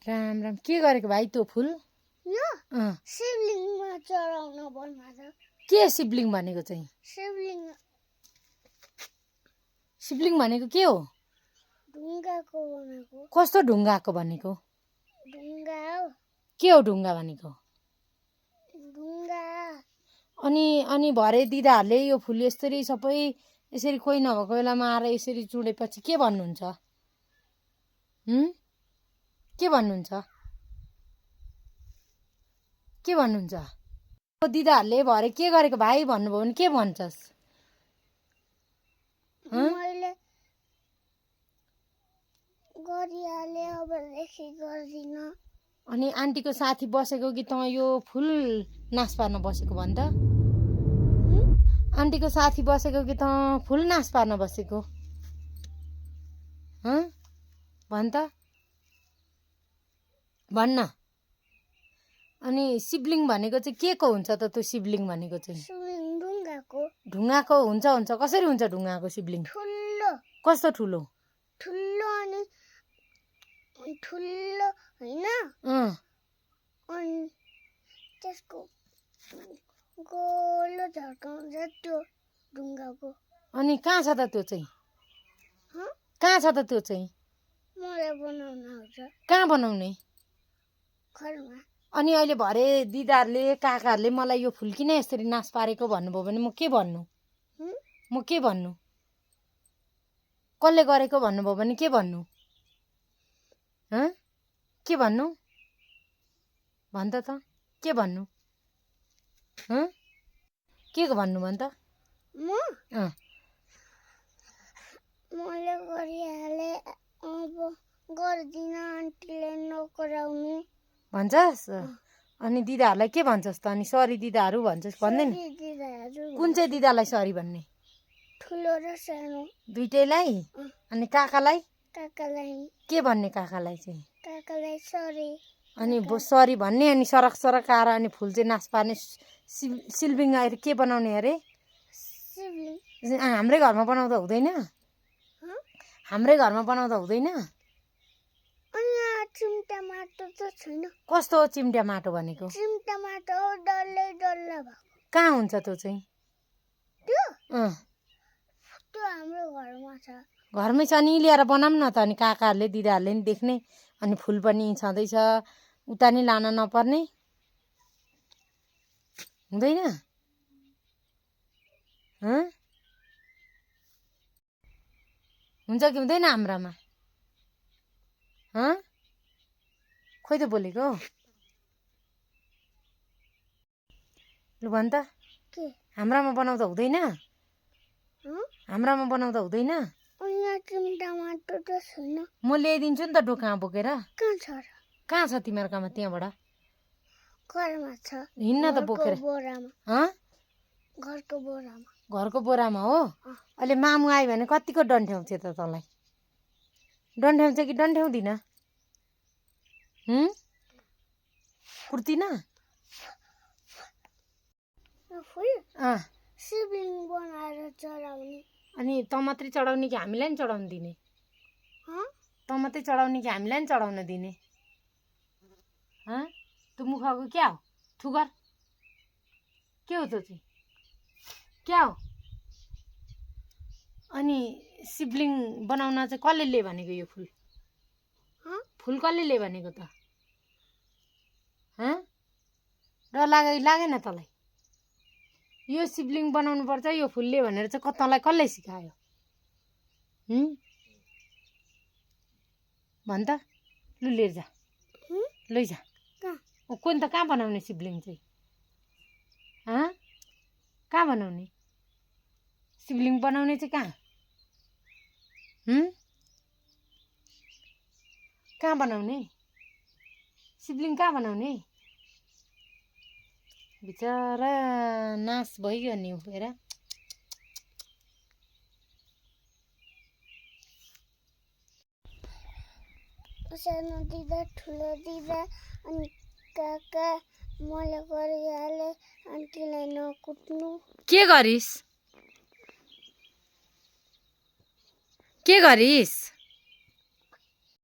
राम राम के गरेको भाइ त्यो फुल यो शिवलिङमा चढाउन बनाएको के शिवलिङ भनेको चाहिँ शिवलिङ भनेको के हो ढुङ्गाको बनाएको कस्तो ढुङ्गाको भनेको ढुङ्गा हो के हो ढुङ्गा भनेको ढुङ्गा अनि भरे दिदाहरूले यो फुल यसरी सबै यसरी कोही नभएको बेलामा आएर यसरी चुडेपछि के भन्नुहुन्छ के भन्नुहुन्छ दिदाहरूले भरे के गरेको भाइ भन्नुभयो भने के भन्छस् मैले गरिहाले अबदेखि गर्दिन अनि आन्टीको साथी बसेको कि तँ यो फुल नाश पार्न बसेको भन् त आन्टीको साथी बसेको कि तँ फुल नाश पार्न बसेको भन् त भन्न अनि शिवलिङ भनेको चाहिँ के को हुन्छ त त्यो शिवलिङ भनेको चाहिँ ढुङ्गाको हुन्छ कसरी हुन्छ ढुङ्गाको शिवलिङ ठुलो कस्तो ठुलो अनि ठुलो हैन अनि त्यसको गोलो झर्काउँछ त्यो ढुङ्गाको अनि कहाँ छ त त्यो चाहिँ कहाँ छ त त्यो चाहिँ मलाई बनाउन आउँछ कहाँ बनाउने घरमा अनि अहिले भरे दिदाहरूले काकाहरूले मलाई यो फुल किन यसरी नाश पारेको भन्नुभयो भने म के भन्नु कसले गरेको भन्नुभयो भने के भन्नु के भन्नु भन् त के भन्नु के भन्नु भन् त मैले गरिहाले अब गर्दिन आन्टीले नकराउनु भन्छस् अनि दिदाहरूलाई के भन्छस् त अनि सरी दिदाहरू भन्छस् भन्दैन कुन चाहिँ दिदालाई सरी भन्ने ठुलो र सानो दुईटैलाई अनि काकालाई के भन्ने काकालाई सरी अनि सरी भन्ने अनि सरक सरक आएर अनि फुल चाहिँ नाश पार्ने शिवलिङ आएर के बनाउने अरे हाम्रै घरमा बनाउँदा हुँदैन चिम्टा माटो त छैन कस्तो हो चिम्टा माटो भनेको चिम्टा माटो डल्लै डल्ला भएको कहाँ हुन्छ त्यो चाहिँ त्यो हाम्रो घरमा छ घरमै छ नि ल्याएर बनाऊँ न त अनि काकाहरूले दिदाहरूले नि देख्ने अनि फुल पनि छँदैछ उता नि लान नपर्ने हुँदैन हुन्छ कि हुँदैन हाम्रामा खोइ त बोलेको लु भन् त हाम्रामा बनाउँदा हुँदैन चिम्टा माटो त छैन म ल्याइदिन्छु नि त डोकामा बोकेर कहाँ छ तिमीहरूकोमा त्यहाँबाट घरमा छ हिँड्न त बोकेर घरको बोरामा हो अहिले मामु आयो भने कतिको डन्ठ्याउँछ त तँलाई डन्ठ्याउँछ कि डन्ठ्याउँदिन कुर्तिन शिवलिङ बनाएर चढाउने अनि तँ मात्रै चढाउने कि हामीलाई नि चढाउन दिने तँ मात्रै चढाउने कि हामीलाई नि चढाउन दिने त्यो मुखको क्या हो थुगर के हो त्यो चाहिँ क्या हो अनि शिवलिङ बनाउन चाहिँ कसले ले भनेको यो फुल कसले ले भनेको त डर लागेन तँलाई यो शिवलिङ बनाउनु पर्छ यो फुलले भनेर चाहिँ तँलाई कसले सिकायो भन् त लु लिएर जा लैजा कोनि त कहाँ बनाउने शिवलिङ चाहिँ कहाँ बनाउने शिवलिङ बनाउने चाहिँ कहाँ बनाउने शिवलिङ कहाँ बनाउने बिचरा नाश भइगयो नि हेर सानो दिदा ठुलो दिदा अनि काका मैले गरिहाले आन्टीलाई नकुट्नु के गरिस्